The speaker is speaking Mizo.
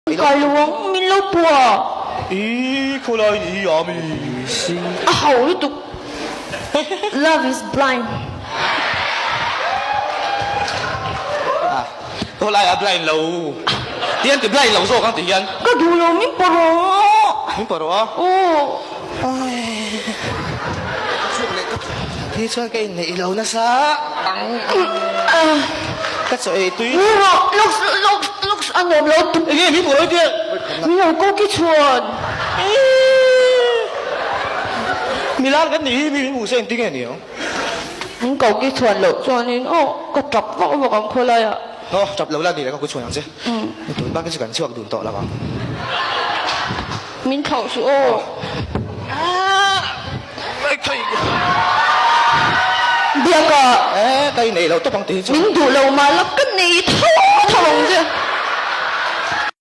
Kai lo ang, min lo pua. I khawlai ni a mi si. A ho lutuk. Love is blind. Khawlai a blind lo. Ti an ti blind lo zawk ang ti hian. Ka duh lo, min pawh rawh. Min pawh rawh a? Aw. Ti chuan ka inneih lo nasa ang. Ka chaw ei tui. Ni rawh, looks, looks, looks a nuam lo tuk. Enge min pawh rawh i tia? Min lo ko ki chuan. Milar kan nih hi mi min hmuh se engtin nge ni ang? Min ko ki chuan loh chuanin aw ka tap vak vak ang khawlaiah. Aw tap lo la ni leh ka ku chhuan ang che. Tun bak hi chu kan chhuak dun tawh lo ang. Min thlauh suh aw. Biaka. Eh, ka inei lo tawp ang tih hi chu. Min duh lo mah la ka nei tho tho ang che.